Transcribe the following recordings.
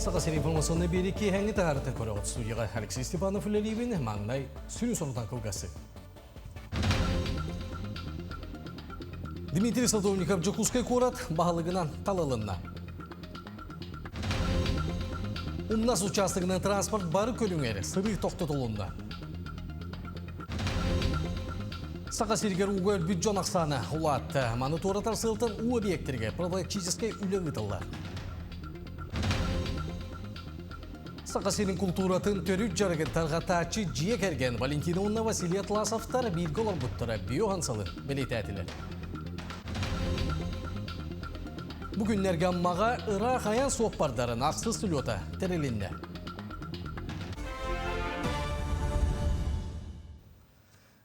Саха сирин информационнай биэрии киэһэҥҥи таһаарытын көрөҕүт студияҕа Алексей Степанов үлэлиибин. Маҥнай сүрүн сонутан кылгасы. Дмитрий Садовников Дьокуускай куорат баһылыгынан талылынна. Умнас учаастагынан транспорт бары көрүҥэр сырыы тохтотулунна. Саха сиригэр ууга өлбүт дьон ахсаана улаатта. Маны туоратар сыалтан уу объектэргэ профилактическай үлэ ыытыллар. Саха сирин култууратын төрүт дьарыгын тарҕатааччы дьиэ кэргэн Валентина уонна Василий Атласовтар бииргэ олорбуттара биохансалын бэлиэтээтилэр. Бу күннэргэ Аммаҕа ыраах айан суоппардарын ахсыс слета тэрилиннэ.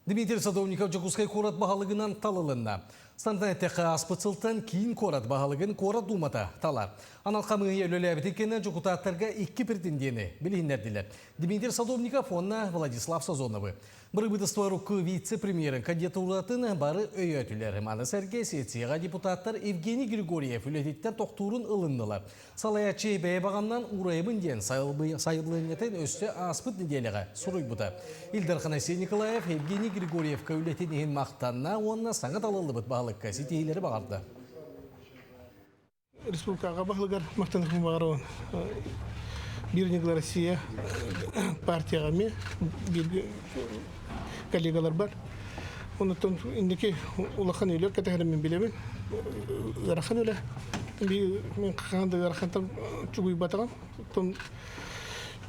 Дмитрий Садовников Дьокуускай куорат баһылыгынан талылынна. Сантан эттэххэ, ааспыт сылтан киин куорат баһылыгын куорат дуумата талар. Анал хамыыһыйа үлэлээбитин кэннэ дьокутааттарга икки претендиэни билиһиннэрдилэр. Дмитрий Садовников уонна Владислав Сазоновы. Бырабыыталыстыба урукку вице-премьерин кандидатуратын бары өйөөтүлэр. Маны сэргэ сессияҕа депутаттар Евгений Григорьев үлэтиттэн тохтуурун ылыннылар. Салайааччы бэйэ баҕаннан уурайабын диэн сайабылыанньатын өссө ааспыт нэдиэлэҕэ суруйбута. Ил Дархан Айсен Николаев Евгений Григорьевка үлэтин иһин махтанна уонна саҥа талыллыбыт баһылыкка ситиһиилэри баҕарда. Республикаҕа баһылыгар махтаныахпын баҕарабын. Биир ньыгыл Россия партияҕа эмиэ бииргэ коллегаларбар. Онуттан инники улахан үлэ кэтэһэрин мин билэбин. Ыарахан үлэ. Мин хаһан да ыарахантан чугуйбатаҕым. Оттон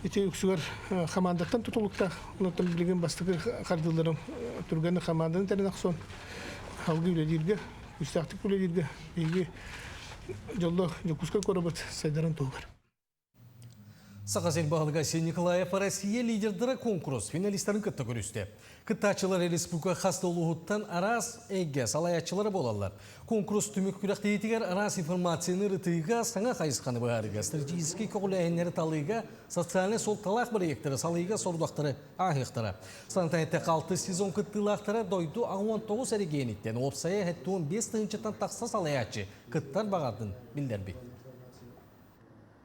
ити үксүгэр хамаандаттан тутулуктаах. Онуттан билигин бастакы хардыыларым түргэн хамаанданы тэрин охсон салгыы үлэлииргэ, күүстээхтик үлэлииргэ биһиги дьоллоох Дьокуускай куораппыт сайдарын туһугар. Саха сир баһылыга Айсен Николаев Россия лидердара конкурс финалистарын кытта көрүстэ. Кыттааччылар республика хас да улууһуттан араас эйгэ салайааччылара буолаллар. Конкурс түмүк күрэхтэһиитигэр араас информацияны ырытыыга, саҥа хайысханы быһаарыыга, стратегическай көҕүлээһиннэри талыыга, социальнай суолталаах бырайыактары салайыыга сорудахтары ааһыахтара. Санатан алты сезон кыттыылаахтара дойду 19 эрэгийиэниттэн уопсайа 75 тыһыынчаттан тахса салайааччы кыттар баҕатын биллэрбит.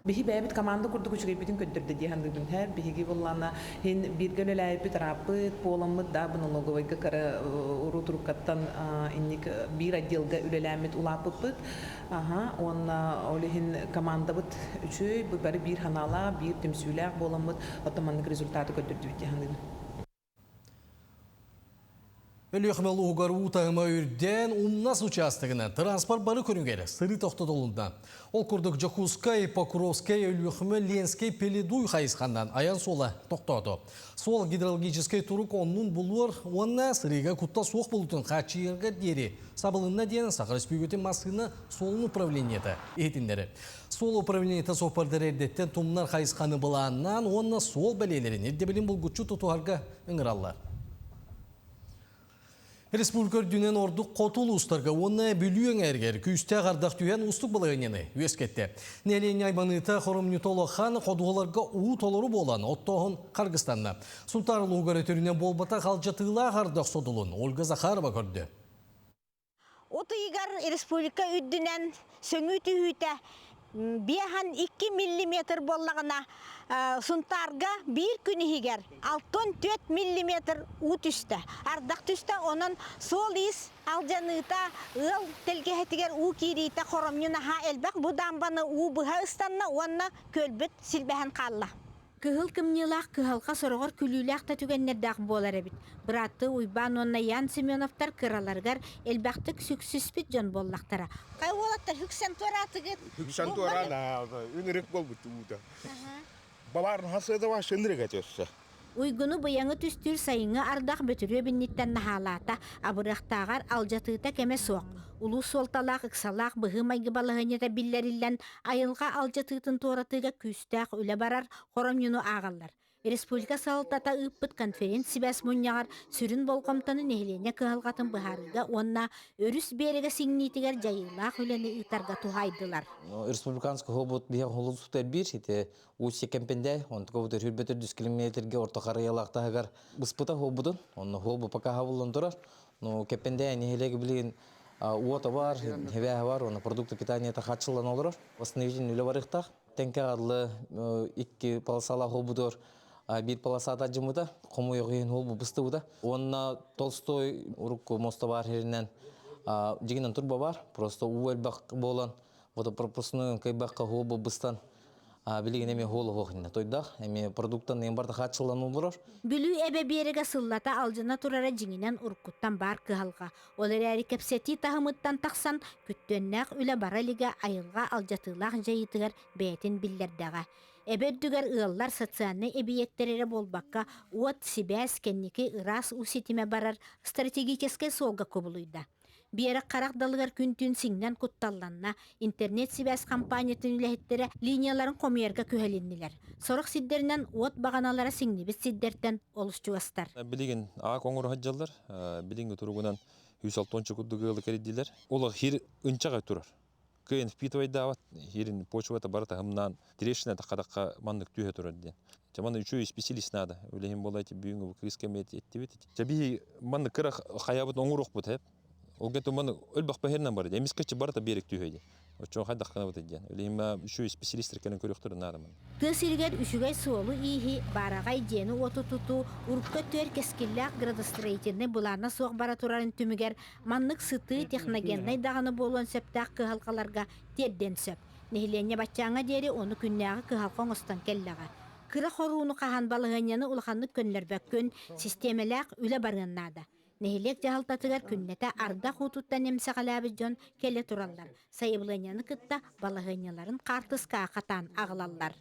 Биһи бэйэбит команда курдук үчүгэйбитин көрдөрдө дии саныыбын. Һэр биһиги буллана хин бииргэ үлэлээбиппит ырааппыт буоламмыт да налоговойга кыра уруу туруккаттан инник биир отделга үлэлээммит улааппыппыт. Аха уонна ол иһин командабыт үчүгэй бары биир ханаалаах, биир түмсүүлээх буоламмыт оттон маннык результаты көрдөрдүбүт дии саныыбын. Өлүөхүмэ улууһугар уу таһыма үрдээн, Умнас учаастагынан транспорт бары көрүҥэр сырыы тохтотулунна. Ол курдук Дьокуускай, Покровскай, Өлүөхүмэ, Ленскэй, Пеледуй хайысханан айан суола тохтоото. Суол гидрологическай турук оннун булуор уонна сырыыга куттал суох буолуутун хааччыйарга диэри сабылынна диэн Саха Республикатын массыына суолун управлениета иһитиннэрэр. Суол управлениета суоппардары эрдэттэн тумнар хайысханы былааннаан уонна суол бэлиэлэрин ирдэбилин булгуччу тутуһарга ыҥыраллар. Республика үрдүнэн ордук хоту улуустарга уонна Бүлүү эҥээригэр күүстээх ардах түһэн уустук балаһыанньаны үөскэттэ. Нэһилиэнньэ айманыыта хоромньута улахан, ходуһаларга уу толору буолан, оттооһун харгыстанна. Сунтаар улууһугар өтөрүнэн буолбатах алдьатыылаах ардах содулун Ольга Захарова көрдө. От ыйыгар республика үрдүнэн сөҥүү түһүүтэ 52 миллиметр буоллаҕына, Сунтаарга биир күн иһигэр 64 миллиметр уу түстэ. Ардах түстэ, онон суол-иис алдьаныыта, ыал тэлгэһэтигэр уу киириитэ хоромньу наһаа элбэх. Бу дамбаны уу быһа ыстанна уонна күөлбүт силбэһэн хаалла. Кыһыл кымньыылаах кыһалҕа сороҕор күлүүлээх да түгэннэрдээх буолар эбит. Бырааттыы Уйбаан уонна Ян Семеновтар кыраларыгар элбэхтик сүксүспүт дьон буоллахтара. Хайа уолаттар үксэн туораатыгыт? Үксэн туораан үнүрүк буолбут уута. Бабаар хасыада шынырык өтөссө. Уйгуну быйаҥы түстүүр сайыҥҥы ардах Бөтүрүөп инниттэн наһаалаата, абырыахтааҕар алдьатыыта кэмэ суох. Улуус суолталаах ыксалаах быһыы-майгы балаһыанньата биллэриллэн, айылҕа алдьатыытын туоратыыга күүстээх үлэ барар, хоромньуну ааҕаллар. Республика салалтата ыыппыт конференц-сибээс мунньаҕар сүрүн болҕомтону нэһилиэнньэ кыһалҕатын быһаарыыга уонна өрүс биэрэгэ сиҥниитигэр дьайыылаах үлэни ыытарга туһаайдылар. Республиканский хобот биһиэх холусута биир ити Устье Кэмпиндэ, онтука бу төрүрбөтөр дүс километрге орто харыйалаах таһыгар быспыта хуобутун, онно хуобу пока хабыллан турар. Но Кэппиндэ нэһилиэги билигин уота бар, хебээһэ бар, онно продукты питания хачыллан олорор. Восстановительный үлэ барыахтаах. Теңке адлы икки полосалаах холбутугар биир полосата дьыммыта, хомуйуох иһин холбу быстыбыта. Уонна Толстой урукку моста баар сиринэн дьигинэн турба бар, просто уу элбэх буолан водопропускной кыйбакка холбу быстан билигин эми хоол оһох инне тойдах эми продуктан эм барда хааччыллан олорор. Бүлүү эбэ биэрэгэ сыллата алдьана турара дьиҥинэн уруккуттан баар кыһалҕа. Ол эрээри кэпсэтии таһымыттан тахсан, күттүөннээх үлэ бара илигэ айылҕа алдьатыылаах дьайыытыгар бэйэтин биллэрдэҕэ. Эбэ үрдүгэр ыаллар социальнай эбийиэктэр эрэ буолбакка, уот, сибээс, кэнники ыраас уу ситимэ барар стратегическай суолга кубулуйда. Биэрэк харах далыгар күн-түүн сиҥнэн кутталланна, интернет-сибээс хампаанньатын үлэһиттэрэ линияларын хомуйарга күһэлиннилэр. Сорох сирдэринэн уот баҕаналара сиҥнибит сирдэртэн олус чугастар. Билигин аак оҥоро сылдьаллар. Билиҥҥи туругунан 160 курдук ыалы кэрийдилэр. Ол хир ынчаҕай турар. Кыайан впитывайдаабат, хирин почвата бары таһымнаан трещина тахха-тахха маннык түһэ турар диэн. Чэ манна үчүгэй специалист надо. Үлэһин буолла эти бүгүҥҥү бу кыыс кэмэ эттибит. Чэ биһи маннык кыра хайабыт оҥоруохпут эп. Ол гэнтэн маны өлбөх бэһэринэн бары эмискэччи барыта биэрик түһэ диэн. Оччоҕо хайдах гынабыт диэн. Үлэһин үчүгэй специалистер кэлэн көрүөхтэрин наада маны. Тыа сиригэр үчүгэй суолу-ииһи, баараҕай дьиэни-уоту тутуу урукку өттүгэр кэскиллээх градостроительнай былаана суох бара турарын түмүгэр маннык сытыы техногеннай даҕаны буолуон сөптөөх кыһалҕаларга тиэрдиэн сөп. Нэһилиэнньэ баччааҥҥа диэри ону күннээҕи кыһалҕа оҥостон кэллэҕэ. Кыра хорууну хаһан балаһыанньаны улаханнык көннөрбөккүн, систиэмэлээх үлэ барыан наада. Нэһилиэк дьаһалтатыгар күннэтэ ардах уутуттан эмсэҕэлээбит дьон кэлэ тураллар. Сайабылыанньаны кытта балаһыанньаларын хаартыскаҕа хатаан аҕалаллар.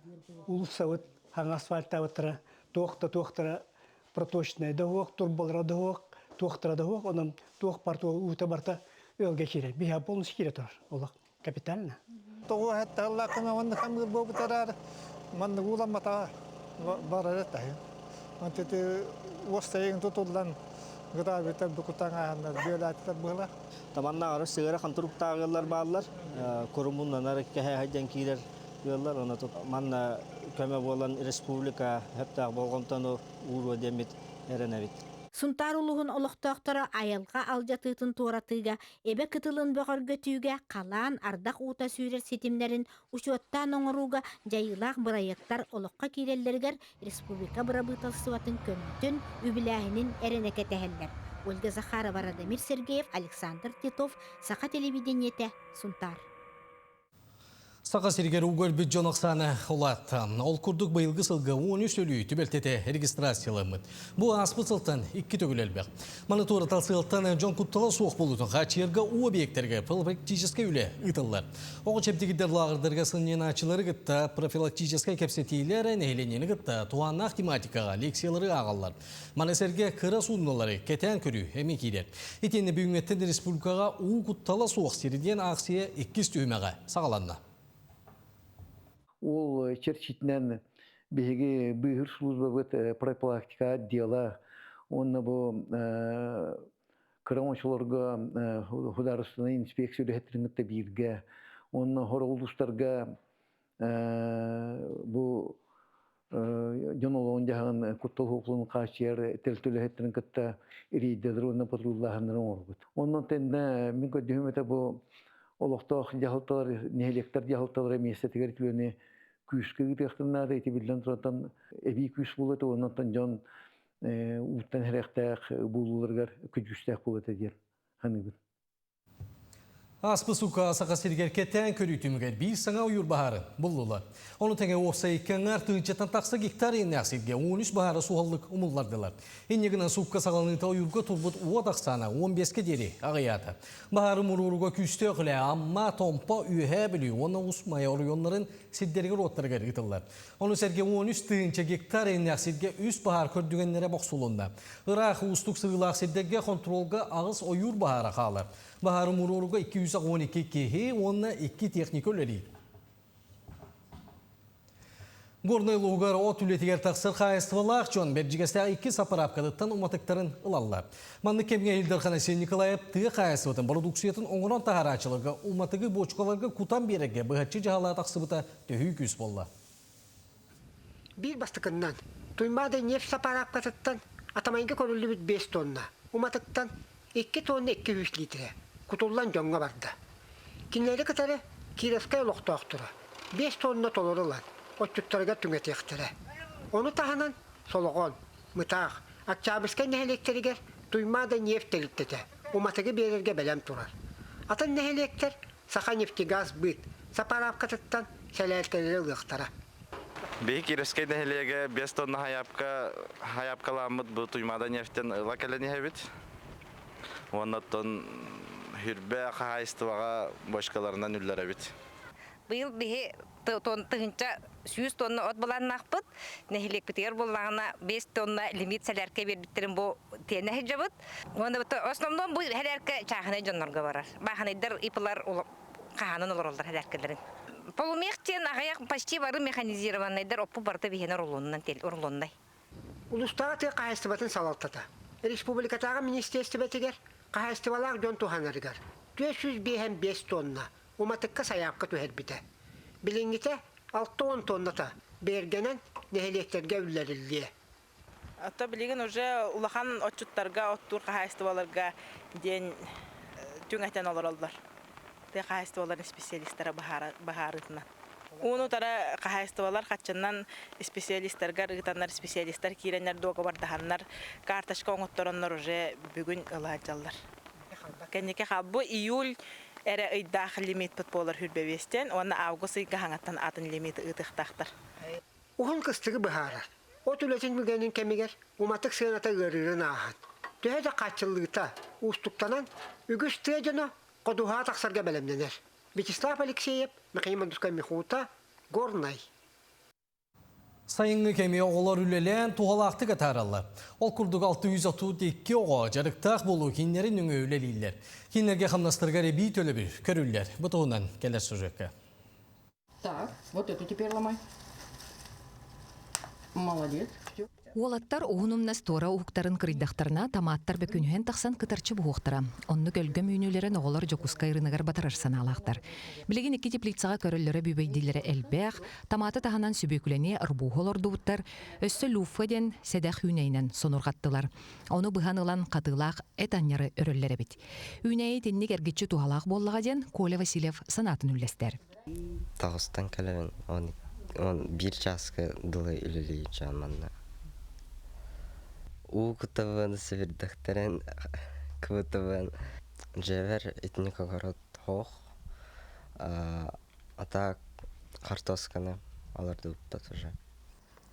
Уулуссабыт хаҥас асфальтаабыттара туох да туохтара проточная да уох, турбалара да уох, туохтара да уох, онон туох бар уута барта ыалга киирэр. Биһа полностью киирэ турар. Олох капитально. Тоҕу хаттааллааххына уонна хамыыр буолбутараар маннык ууламматаҕа барара таһын. Онту уостайын тутуллан гытаабыта букутаҥ ааһаннар бүөлаатылар быһыла. Таманна ары сыгара хантуруктаах ыаллар бааллар. Курумуннанар кэһэ киирэр ыаллар. Оны манна көмө буолан республика хөптөөх болҕомтону ууруо диэммит эрэнэбит. Сунтаар улууһун олохтоохторо айылҕа алдьатыытын туоратыыга, эбэ кытылын бөҕөргөтүүгэ, халаан, ардах уута сүүрэр ситимнэрин учуоттаан оҥорууга дьайыылаах бырайыактар олоххо киирэллэригэр республика бырабыыталыстыбатын көмөтүн, үбүлээһинин эрэнэ кэтэһэллэр. Ольга Захарова, Радомир Сергеев, Александр Титов, Саха телевидениетэ, Сунтаар. Саха сиригэр ууга өлбүт дьон ахсаана улаатта. Ол курдук быйылгы сылга 13 өлүү түбэлтэтэ регистрацияламмыт. Бу ааспыт сылтан икки төгүл элбэх. Маны туоратал сыалтан дьон куттала суох буолуутун хааччыйарга уу объектарга профилактическай үлэ ыытыллар. Оҕо чэбдигирдэр лааҕырдарга сынньанааччылары кытта профилактическай кэпсэтиилэр нэһилиэнньэни кытта туһааннаах тематикаҕа лекциялары ааҕаллар. Маны сэргэ кыра суудуналары кэтээн көрүү эмиэ киирэр. Итиэннэ бүгүҥҥэттэн республикаҕа уу куттала суох сири диэн аахсыйа иккис түһүмэҕэ саҕаланна. Ол чэрчитинэн биһиги быыһыыр службабыт профилактика отдела уонна бу кыра оҥочолорго художественнай инспекция үлэһиттэрин кытта бииргэ уонна сорох улуустарга бу дьон олоҕун-дьаһаҕын куттал суохлугун хааччыйар тэрилтэ үлэһиттэрин кытта рейдэлэри уонна патруллааһыннары оҥорбут. Онон тэннэ мин көрдүһүм этэ бу олохтоох дьаһалталар, нэһилиэктэр дьаһалталара миэстэтигэр үлэни күүскэ ыытыахтарын наада. Ити биллэн туран эбии күүс буолуо этэ уонна онтон дьон ууттан сэрэхтээх буолууларыгар көдьүүстээх буолуо этэ диэн саныыбын. Ааспыт сука Саха сиригэр кэтээн көрүү түмүгэр биир саҥа ойуур баһаарын буллулар. Ону тэҥэ уопсай икки аҥаар тыһыынчаттан тахса гектар иэннээх сиргэ 13 баһаары суһаллык умуллардылар. Инньэ гынан суукка саҕаланыыта ойуурга турбут уот ахсаана 15-кэ диэри аҕыйаата. Баһаары мурууруга күүстээх үлэ Амма, Томпо, Үөһээ Бүлүү уонна Уус Майа оройуоннарын сирдэригэр-уоттарыгар ыытыллар. Ону сэргэ 13 тыһыынча гектар иэннээх сиргэ үс баһаар көрдүгэннэрэ бохсулунна. Ыраах уустук сырыылаах сирдэргэ хонтуруолга аҕыс ойуур баһаара хаалар. Баһаары муруоруга 212 киһи уонна икки техника үлэлиир. Горнай улууһугар от үлэтигэр тахсар хаһаайыстыбалаах дьон Бэрдьигэстээх икки сапыраапкатыттан уматыктарын ылаллар. Маннык кэмҥэ Ил Дархан Айсен Николаев тыа хаһаайыстыбатын бородууксуйатын оҥорон таһаарааччыларга уматыгы буочукаларга кутан биэрэргэ быһаччы дьаһала тахсыбыта төһүү күүс буолла. Биир бастакыннан Туймаада нефть сапараапкатыттан Атамайга көрүллүбүт 5 тонна, уматыктан 2 тонна 200 литрэ кутуллан дьоҥҥо барда. Кинилэри кытары Кировскай олохтоохторо. 5 тонна толору ылан, отчуттарыгар түҥэтиэхтэрэ. Ону таһынан Солоҕон, Мытаах, Октябрьскай нэһилиэктэригэр Туймаада нефть тэрилтэтэ уматыгы биэрэргэ бэлэм турар. Атын нэһилиэктэр Саханефтегазсбыт сапараапкатыттан сэлээркэлэри ылыахтара. Биһи Кировскай нэһилиэгэ 5 тонна хайаапка хайаапкалааммыт бу Туймаада нефтен ыла кэлэн иһэбит. Уонна оттон Хүрбэ хаһаайыстыбаҕа бочкаларынан үллэрэбит. Быйыл биһи тыһыынча 100 тонна от былааннаахпыт. Нэһилиэкпитигэр буоллаҕына 5 тонна лимит сэлээркэ биэрбиттэрин бу тиэнэ сылдьабыт. Уонна основном бу сэлээркэ чааһынай дьоннорго барар. Баахынайдар ИПлар хаһаанан олороллор сэлээркэлэрин. Полумех диэн аҕыйах почти бары механизированнайдар оппу барыта биһиэнэ рулонунан рулоннай. Улуустааҕы тыа хаһаайыстыбатын салалтата республикатааҕы министиэристибэтигэр хаһаайыстыбалаах дьон туһанарыгар 455 тонна уматыкка сайаапка түһэрбитэ. Билиҥҥитэ 60 тонната бэргэнэн нэһилиэктэргэ үллэриллиэ. Ото билигин уже улахан отчуттарга, оттуур хаһаайыстыбаларга диэн түҥэтэн олороллор. Тыа хаһаайыстыбаларын специалистара быһаарыытынан. Ууну утары хаһаайыстыбалар хаччыннан специалистаргар ыытаннар, специалистар киирэннэр дуогабардаһаннар, карточка оҥоттороннор уже бүгүн ыла сылдьаллар. Кэнники бу июль эрэ ыйдаах лимитпыт буолар хүрбэбиэстэн уонна август ыйга хаҥаттан атын лимит ыытыахтаахтар. Уһун кыстыгы быһаарар. От үлэтин үгэнин кэмигэр уматык сыаната ыарыырын ааһан, төһө да хааччыллыыта уустуктанан, үгүс тыа дьоно ходуһаҕа тахсарга бэлэмнэнэр. Вячеслав Алексеев, Михаил Мандускай-Михута, Горнай. Сайыҥҥы кэми оҕолор үлэлээн туһалаахтык атаараллар. Ол курдук 632 оҕо дьарыктаах буолуу кинилэри нөҥүө үлэлииллэр. Кинилэргэ хамнастарыгар эбии төлөбүр көрүллэр. Бу туһунан кэлэр сюжекка. Так, вот эту теперь ломай. Молодец. Уолаттар уһун умнас туора уһуктарын кырыйдахтарына, томаттар бөкүнүһэн тахсан кытарчы буһуохтара. Оннук өлгөм үүнүүлэрин оҕолор Дьокуускай ырыынагар батарар санаалаахтар. Билигин икки теплицаҕа көрөллөрө бүбэйдииллэрэ элбэх, томаты таһынан сүбүөкүлэни арбуһу олордубуттар, өссө люффа диэн сэдэх үүнэйинэн сонурҕаттылар. Ону быһан ылан хатыылаах эт анньары өрөллөр эбит. Үүнээйи итинник эргиччи туһалаах буоллаҕа диэн Коля Васильев санаатын үллэстэр. Таҕыстан кэлэбин он биир чааска дылы үлэлиир манна. Уу кутабын, сэбирдэхтэрин кыбытабын. Дьиэбэр итинник огород суох. А так хартысканы олордубуттар уже.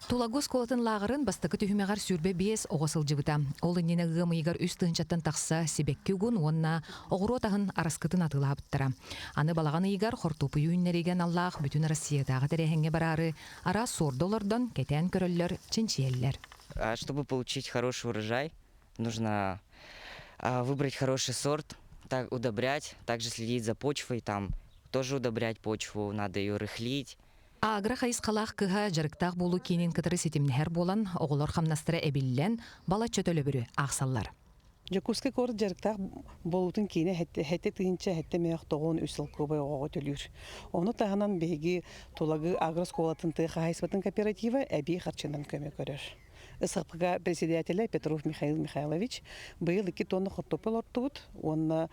Тулагы оскуолатын лааҕырын бастакы түһүмэҕэр 25 оҕо сылдьыбыта. Ол иннинэ ыам ыйыгар үс тыһыынчаттан тахса сибэкки угун уонна оҕуруот аһын араскытын атыылаабыттара. Аны балаҕан ыйыгар хортуоппуйу үүннэриигэ аналлаах бүтүн Россиятааҕы тэрээһиҥҥэ бараары араас суорду олордон кэтээн көрөллөр, чинчийэллэр. Чтобы получить хороший урожай, нужно выбрать хороший сорт, так удобрять, также следить за почвой, там тоже удобрять почву, надо ее рыхлить. Агро хайысхалаах кыһа дьарыктаах буолуу киинин кытары ситимнэһэр буолан, оҕолор хамнастара эбиллэн, балачча төлөбүрү аахсаллар. Дьокуускай куорат дьарыктаах буолуутун киинэ хэттэ тыһыынча хэттэ мөөх 93 солкуобай оҕоҕо төлүүр. Ону таһынан биһиги Тулагы агрооскуолатын тыа хаһаайыстыбатын кооператива эбии харчынан көмө көрөр. СХПГ председателэ Петров Михаил Михайлович быйыл 2 тонна хортуоппуй олортубут уонна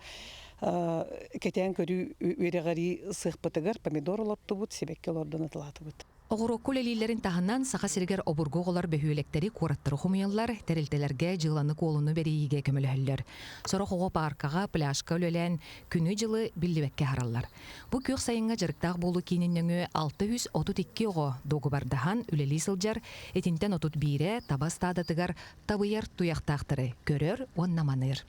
кэтээн көрүү үөрэҕэрии сыахпытыгар помидор олортубут, сибэкки олордон атылаатыбыт. Оҕуруокка үлэлииллэрин таһынан, Саха сиригэр обургу оҕолор бөһүөлэктэри, куораттары хомуйаллар, тэрилтэлэргэ дьыаланы-куолуну бэрийиигэ көмөлөһөллөр. Сорох оҕо пааркаҕа, пляжка үлэлээн, күнү-дьылы биллибэккэ аһараллар. Бу күөх сайыҥҥа дьарыктаах буолуу киинин нөҥүө 632 оҕо дуогабардаһан үлэлии сылдьар, итинтэн 31-э таба ыстаадатыгар табыйар туйахтаахтары көрөр уонна маныыр.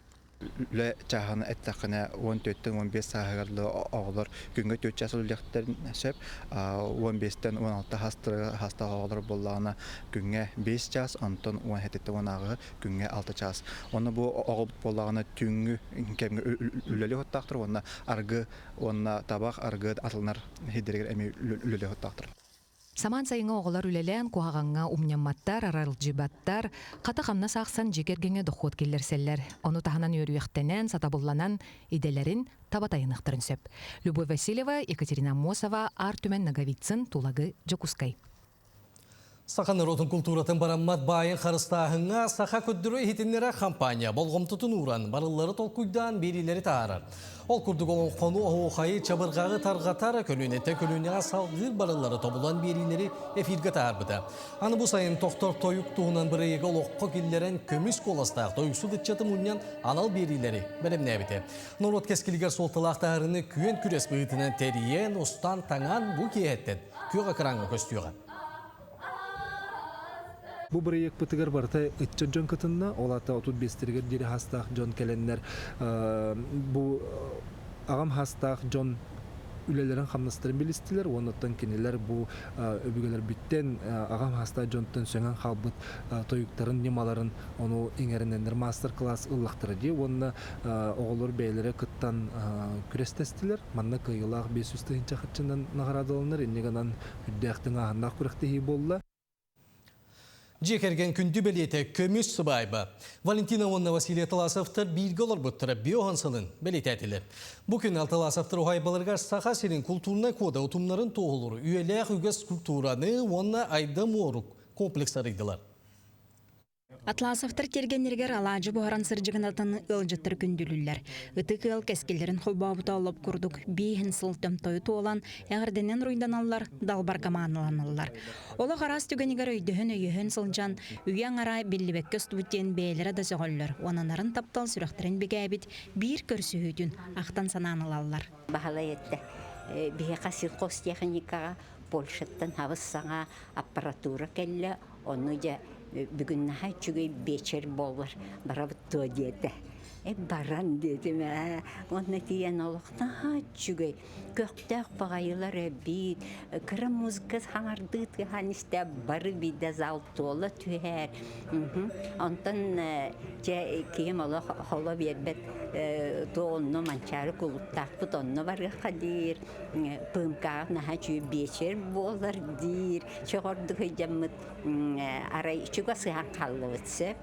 Үлэ чааһын эттэххинэ, 14-тэн 15 сааһыгар оҕолор күҥҥэ 4 чаас үлэлиэхтэрин сөп. 15-тэн 16 саастаах оҕолор буоллаҕына күҥҥэ 5 чаас, онтон 17-тэн 18 күҥҥэ 6 чаас. Онно бу оҕо буоллаҕына түүҥҥү кэмҥэ үлэлиэх уоттаахтар уонна аргы уонна табах аргы атылынар сирдэригэр эмиэ үлэлиэх уоттаахтар. Самаан сайыҥҥа оҕолор үлэлээн куһаҕаҥҥа умньамматтар, аралдьыйбаттар, хата хамнас аахсан дьиэ кэргэҥҥэ дохуот киллэрсэллэр. Ону таһынан үөрүйэхтэнэн, сатабылланан идэлэрин таба тайыныахтарын сөп. Любовь Васильева, Екатерина Аммосова, Аар Түмэн Ноговицын, Тулагы, Дьокуускай. Саха норуотун култууратын бараммат баайын харыстааһыҥҥа Саха көрдөрөр иһитиннэрэр хампаанньа болҕомтотун ууран, барыллары толкуйдаан биэриилэри таһаарар. Ол курдук олоҥхону, оһуохайы, чабырҕаҕы тарҕатар, көлүөнэттэн көлүөнэҕэ салгыыр барыллары тобулан биэриилэри эфиргэ таһаарбыта. Аны бу сайын тохтор тойук туһунан бырайыагы олоххо киллэрэн көмүс куоластаах тойуксут ыччаты мунньан анал биэриилэри бэлэмнээбитэ. Норуот кэскилигэр суолталаах таһаарыыны күөн күрэс быһыытынан тэрийэн, устан, таҥан бу киэһэттэн күөх экраҥҥа көстүөҕэ. Бу бырайыакпытыгар барыта ыччат дьон кытынна, ол аата 35-тэригэр диэри хаастаах дьон кэлэннэр бу аҕам хаастаах дьон үлэлэрин-хамнастарын билистилэр уонна оттон кинилэр бу өбүгэлэрбиттэн аҕам хаастаах дьонтон сөҥөн хаалбыт тойуктарын, ньымаларын ону иҥэринэннэр маастар-кылаас ыллахтара дии уонна оҕолор бэйэлэрэ кыттан күрэстэстилэр. Манна кыайыылаах 500 тыһыынча харчынан наҕараадаланар. Инньэ гынан үрдээх тыҥааһыннаах күрэхтэһии буолла. Дьиэ кэргэн күндү бэлиэтэ көмүс сыбаайба. Валентина уонна Василий Таласовтар бииргэ олорбуттара биоһон сылын бэлиэтээтилэр. Бу күн Алталасовтар уһаайбаларыгар Саха сирин култуурнай кода утумнарын туоһулуур үйэлээх үгэс скульптураны уонна Айда Муорук комплекс арыйдылар. Атласовтар тиэргэннэригэр алаадьы буһаран сырдьыгынатын ыалдьыттар күндүлүүллэр. Ытык ыал кэскиллэрин холбообута олоп курдук бииһин сыл томтойу туолан, эҕэрдэнэн руйданаллар, далбарга мааныланаллар. Олох араас түгэнигэр өйдөһөн-өйөһөн сылдьан, үйэ аҥара биллибэккэ устубут диэн бэйэлэрэ да сөҕөллөр, уонанарын таптал сүрэхтэрин бигээбит биир көрсүһүүтүн ахтан санаан ылаллар. Баһылай эттэ, биһиэхэ сельхозтехникаҕа Польшаттан хабыс саҥа аппаратура кэллэ, Ону дьэ бүгүн наһаа үчүгэй биэчэр буолар, барабыт дуо диэтэ. Э баран диэтим ээ. Уонна тиийэн олох наһаа үчүгэй, көхтөөх баҕайылар эбит, кыра музыка саҥардыы тыаһаан истэ бары биирдэ зал туола түһэр. Онтон дьэ киһим олох холо биэрбэт туох онно Манчаары кулуттаахпыт онно барыахха диир, ПМК-ҕа наһаа үчүгэй биэчэр буолар диир. Чоҕордук сылдьаммыт арай чугас ыһан хааллыбыт сөп.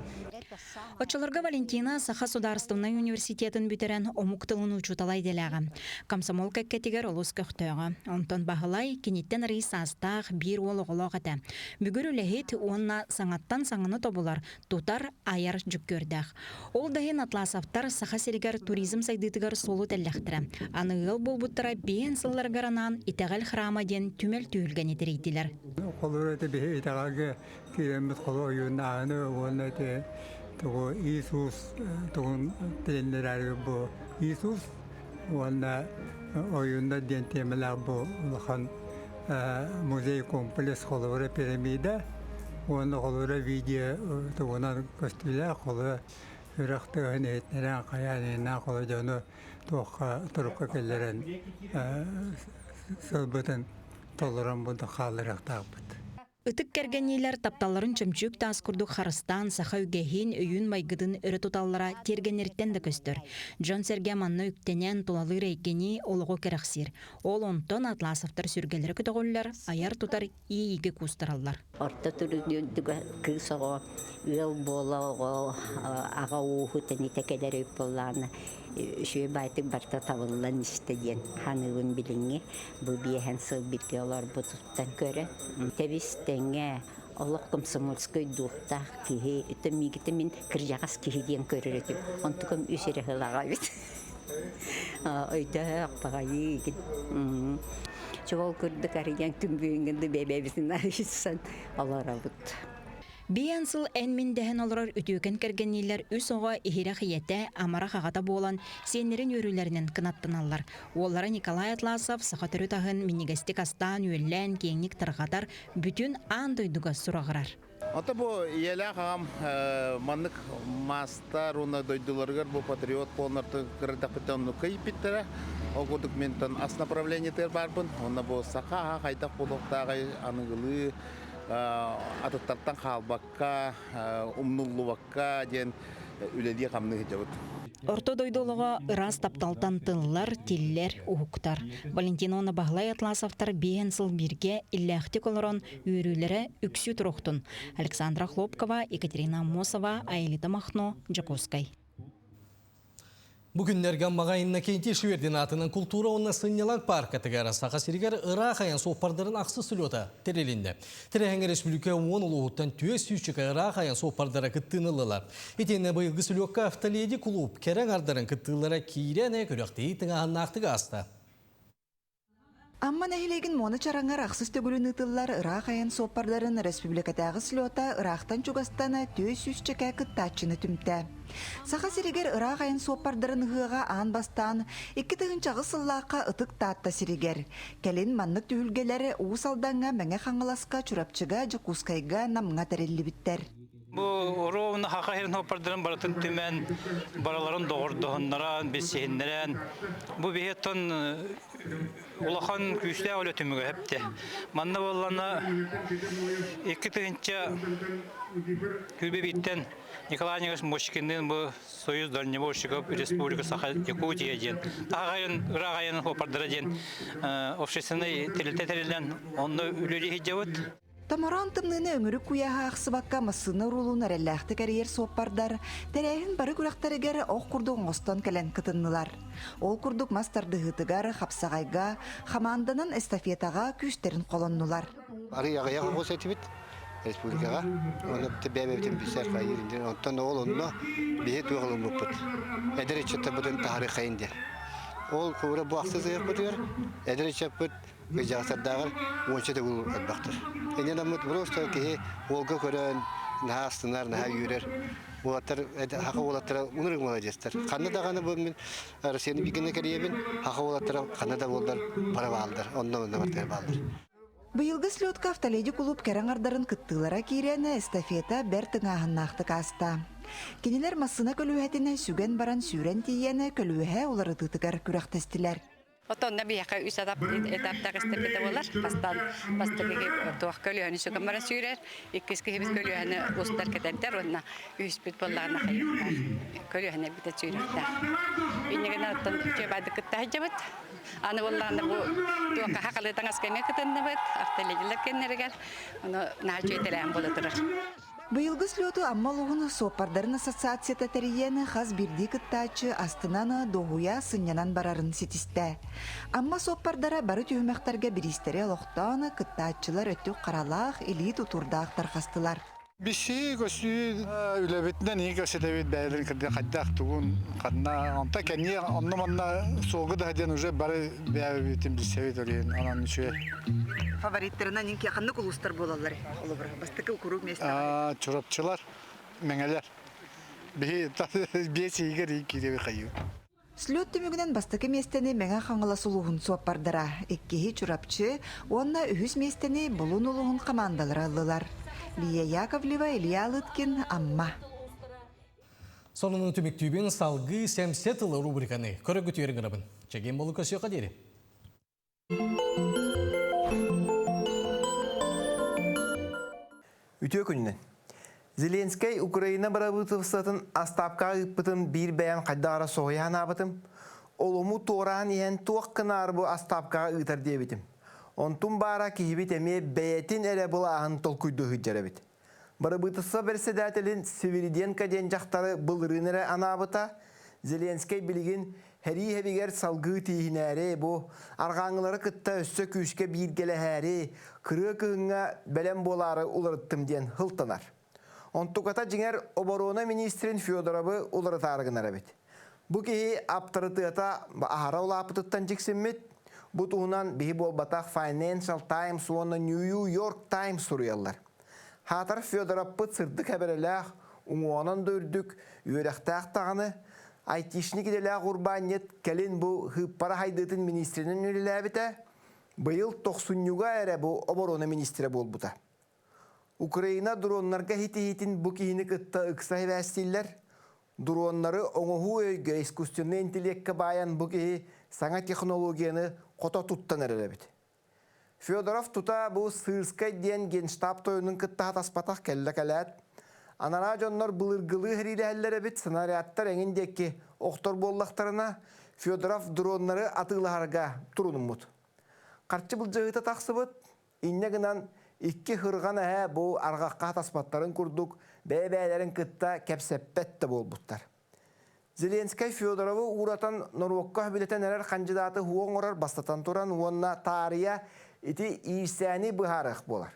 Оччолорго Валентина Саха судаарыстыбаннай университетын бүтэрэн омук тылын учуутала идэлээҕэ. Комсомол кэккэтигэр олус көхтөөҕө. Онтон Баһылай киниттэн арыый саастаах биир уол оҕолоох этэ. Бүгүр үлэһит уонна саҥаттан саҥаны тобулар, тутар, айар дьүккүөрдээх. Ол да иһин Атласовтар Саха сиригэр туризм сайдыытыгар суолу тэллэхтэрэ. Аны ыал буолбуттара биэһин сылларыгар анаан Итэҕэл храма диэн түмэл түһүлгэни тэрийдилэр. Холобур ити биһи итэҕэлгэ киирэммит холу ойууннааһыны уонна ити тугу Иисус тугун тилиннэрээри бу Иисус уонна ойууннар диэн тиэмэлээх бу улахан музей комплекс холобура пирамида уонна холобура видео тугунан көстүүлээх холобура үрэх тыаһын иһитинэрэн хайаан иһиннээн холо дьону туохха турукка киллэрэн сылбытын толорон бу хаалларыахтаахпыт. Ытык кэргэнниилэр тапталларын чөмчүүк таас курдук харыстаан саха үгэһин, өйүн-майгытын өрө туталлара тиэргэннэриттэн да көстөр. Дьон-сэргэ манна үктэнэн, тулалыыр эйгэни, олоҕу кэрэхсиир. Ол онтон Атласовтар сүргэлэрэ көтөҕүллэр, айар-тутар иэйиигэ куустараллар. Орто турдуга кыыс оҕо, ыал буола оҕо, аҕа ууһу тэнитэ кэлэр өй буоллаҕына, үчүгэй баайтык барыта табыллан истэ диэн ханыыбын билиҥҥи бу биэһэн сыл бииргэ олорбутуттан көрөн. Тэбис тэҥэ олох комсомольскай духтаах киһи, это миигитэ мин кырдьаҕас киһи диэн көрөр этим. Онтукам үс эрэ сылаҕа эбит. Өйдөөх баҕайы Чуол курдук арыйан күн бүгүҥҥү бэйэбитин арыйсан олоробут. Биэн сыл эн-мин дэһэн олорор үтүөкэн кэргэнниилэр үс оҕо иһирэх ийэтэ, амарах аҕата буолан, сиэннэрин үөрүүлэринэн кынаттаналлар. Уоллара Николай Атласов саха төрүт аһын минньигэстик астаан-үөллээн киэҥник тарҕатар, бүтүн аан дойдуга сураҕырар. Ото бу ийэлээх аҕам маннык маастар уонна дойдуларыгар бу патриот буолнартан кырдахпыттан оннукка ииппиттэрэ. Ол курдук ментон ас направлениетыгар баарбын. Онно бу саха аһа хайдах буолуохтааҕый аныгылыы атыттартан хаалбакка, умнуллубакка диэн үлэлии-хамныы сылдьабыт. Орто дойду олоҕо ыраас тапталтан тыллар, тиллэр, уһуктар. Валентина уонна Баһылай Атласовтар биэһэн сыл бииргэ иллээхтик олорон үөрүүлэрэ үксүү туруохтун. Александра Хлопкова, Екатерина Аммосова, Аэлита Махно, Дьокуускай. Бу күннэргэ Аммаҕа Иннокентий Швердин аатынан култуура уонна сынньалаҥ пааркатыгар Саха сиригэр ыраах айан суоппардарын ахсыс слета тэрилиннэ. Тэрээһиҥҥэ республика уон улууһуттан түөрт сүүсчэкэ ыраах айан суоппардара кыттыыны ыллылар. Итиэннэ быйылгы слетка Автоледи кулууп кэрэ аҥардарын кыттыылара киирэн күрэхтэһии тыҥааһыннаахтык ааста. Амма нэһилиэгин Муона Чараҥар ахсыс төгүлүн ыытыллар ыраах айан суоппардарын республикатааҕы слета ыраахтан-чугастан 400 кыттааччыны түмтэ. Саха сиригэр ыраах айан суоппардарын ыһыаҕа аан бастаан 2008 сыллаахха Ытык Таатта сиригэр, кэлин маннык түһүлгэлэр Уус Алдаҥҥа, Мэҥэ Хаҥаласка, Чурапчыга, Дьокуускайга, Намҥа тэриллибиттэр. Бу ровно хаха сирин суоппардарын барытын түмэн, барыларын доҕордоһуннаран, билсиһиннэрэн, бу биһиэттэн улахан күүстээх үлэ түмүгэ эпте. Манна буоллана 2000 күбэбиттэн Николай Николаевич Мощкинныын бу Союз дальнобойщиков Республика Саха Якутия диэн таһаҕайын ыраах айанын суоппардара диэн общественнай тэрилтэ тэриллэн онно үлэлии сылдьабыт. Томороон тымныыны өҥүрүк куйааһа аахсыбакка массыына уруулун эрэллээхтик эрийэр суоппардар тэрээһин бары күрэхтэригэр ох курдук оҥостон кэлэн кытыннылар. Ол курдук мас тардыһыытыгар, хапсаҕайга, хамаанданан эстафетаҕа күүстэрин холоннулар. Арый аҕыйах оҕус этибит республикаҕа. Оны бэйэбитин билсэр хайыр Онтон ол онно биһи туох ылыммыппыт. Эдэр ыччаттарбытын таһарыаххайын диэн. Ол куура бу ахсыс ыһыахпытыгар эдэр ыччаппыт Кыдьаҕастардааҕар уонча төгүл элбэхтэр. Инньэ просто киһи уолга көрөн наһаа астынар, наһаа үөрэр. Уолаттар, хаха уолаттара унурык маладьыастар. Ханна даҕаны бу мин Россияны бииргэнэ кэрийэбин, хаха уолаттара ханна да буоллар бара бааллар, онно-онно бартыгар бааллар. Быйылгы слетка Автоледи кулууп кэрэ аҥардарын кыттыылара киирэн, эстафета бэрт тыҥааһыннаахтык ааста. Кинилэр массыына көлүөһэтин сүгэн баран сүүрэн тиийэн, көлүөһэ уларытыытыгар күрэхтэстилэр. Отонно биһиэхэ үс этаптаах эстафета буолар. Бастаан бастакы туох көлүөһэни сүгэн баран сүүрэр, иккис киһибит көлүөһэни устар кэтэрдэр уонна үһүспүт буоллаҕына хайыахтаах көлүөһэни эргитэ сүүрүөхтээх. Инньэ гынан оттон үчүгэй кытта сылдьабыт. Аны буоллаҕына бу туохха хахалыы таҥаска эмиэ кытынныбыт, автоледилэр кэннэригэр. Ону наһаа үчүгэй тэрээһин буола турар. Быйылгы слету Амма улууһун суоппардарын ассоциацията тэрийэн, хас биирдии кыттааччы астынан, дуоһуйа сынньанан барарын ситистэ. Амма суоппардара бары түһүмэхтэргэ бириистэри олохтоон, кыттааччылар өттүк харалаах, илии тутуурдаах тарҕастылар. Биси көсүү үлэбитинэн иһин көсөтөбүт бэйэлэрин кырдьа хайдах тугун ханна онто кэнниэ онно манна суолга да диэн уже бары бэйэбитин билсэбит олиен анан үчүгэй. Фавориттарынан инки ханнык улуустар буолаллар холобура бастакы куруук миэстэҕэ Чурапчылар, Мэҥэлэр. Биһи биэс иһигэр киирэби хайыы. Слет түмүгүнэн бастакы миэстэни Мэҥэ Хаҥалас улууһун суоппардара, иккиһи Чурапчы уонна үһүс миэстэни Булун улууһун хамаандалара ыллылар. Лия Яковлева, Илья Лыткин, Амма. Сонунун түмүктүүбүн салгыы сэмсэ тылы рубриканы көрөгүтүөр гынабын. Чэгиэн болу көсүөхэ диэри. Үтүө күнүнэн. Зеленскэй Украина бырабыыталыстыбатын астаапкаҕа ыыппытын биир бэйэм хайдах эрэ соһуйа санаабытым. Олому туораан иһэн туох гынаары бу астаапкаҕа ыытар диэбитим. Онтум баара киһибит эмиэ бэйэтин эрэ былааһын толкуйдуу сылдьар эбит. Бырабыыталыстыба бэрэссэдээтэлин Свириденко диэн дьахтары былырыын эрэ анаабыта. Зеленскэй билигин сэрии сэбигэр салгыы тииһинээри, бу арҕааҥҥылары кытта өссө күүскэ бииргэлэһээри, кырыа кыһыҥҥа бэлэм буолаары уларыттым диэн һылтанар. Онтуката дьиҥэр оборона министрин Федоровы уларытаары гынар эбит. Бу киһи аптарытыата аһара улааппытыттан дьиксиммит. Бу туһунан биһи буолбатах Financial Times уонна New York Times суруйаллар. Хаатар Федоровпыт сырдык эбэрэлээх, уҥуоҕунан да үрдүк, үөрэхтээх даҕаны, айтишник идэлээх урбаанньыт кэлин бу Хыыппара хайдыытын министринэн үлэлээбитэ, быйыл тохсунньуга эрэ бу оборона министрэ буолбута. Украина дроннарга хитиһиитин бу киһини кытта ыкса сибээстииллэр. Дроннары оҥоһуу өйгө искусственнай интеллеккэ баайан бу киһи саҥа технологияны хото туттан эрэр эбит. Федоров тута бу Сырскай диэн генштаб тойонун кытта хатаспатах кэллэ кэлээт, анараа дьоннор былыргылыы сэриилэһэллэр эбит, снарядтар эҥин диэки охтор буоллахтарына, Федоров дроннары атыылаһарга турунуммут. Харчы былдьаһыыта тахсыбыт, инньэ гынан икки хырҕан эһэ бу арҕахха хатаспаттарын курдук бэйэ-бэйэлэрин кытта кэпсэппэт да буолбуттар. Зеленскэй Федоровы ууратан норуокка сөбүлэтэн эрэр хандьыдааты уһуо оҥорор бастатан туран уонна таарыйа ити иирсээни быһаарыах буолар.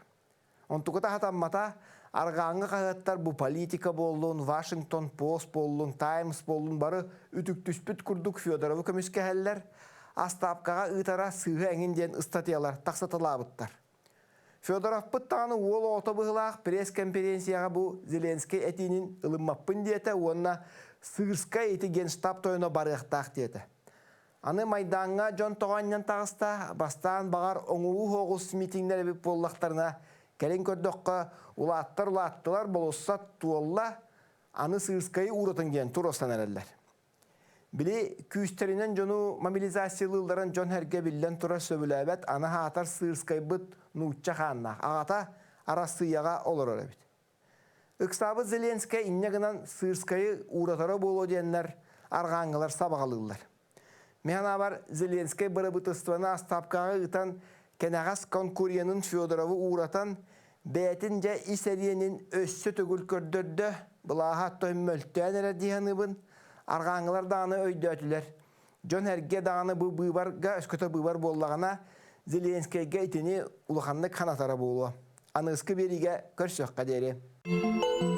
Онтуката хатаммата, арҕааҥҥы хаһыаттар бу политика буоллун, Вашингтон Пост буоллун, Таймс буоллун бары үтүктүспүт курдук Федоровы көмүскэһэллэр, астаапкаҕа ыытара сыыһа эҥин диэн ыстатыйалар тахсаталаабыттар. Федоровпыт даҕаны уол оҕото быһыылаах пресс-конференцияҕа бу Зеленскэй этиинин ылыммаппын диэтэ уонна Сырскай ити генштаб тойоно барыахтаах диэтэ. Аны Майдааҥҥа дьон тоҕо анньан таҕыста, бастаан баҕар оҥоһуу оҕус митиҥнэр эбит буоллахтарына, кэлин көрдөххө, улааттар улааттылар, болуоссат туолла, аны Сыырскайы ууратын диэн туруорсан эрэллэр. Били күүстэринэн дьону мобилизациялыылларын дьон-сэргэ биллэн турар сөбүлээбэт, аны аһаатар Сыырскайбыт нуучча хааннаах, аҕата Арассыыйаҕа олорор эбит. Ыксаабыт Зеленскэй инньэ гынан Сыырскайы ууратара буолуо диэннэр арҕааҥҥылар сабаҕалыыллар. Мин санаабар, Зеленскэй бырабыыталыстыбаны астаапкаҕа ыытан, кэнэҕэс конкуренын Федоровы ууратан, бэйэтин дьэ ис эриэнин өссө төгүл көрдөрдө, былааһа оттон мөлтөөн эрэр дии саныыбын. Арҕааҥҥылар даҕаны өйдөөтүлэр. Дьон эргэ даҕаны бу быыбарга, өскөтө быыбар буоллаҕына, Зеленскэйгэ итини улаханнык ханатара буолуо. Аныгыскы биэриигэ көрсүөххэ диэри.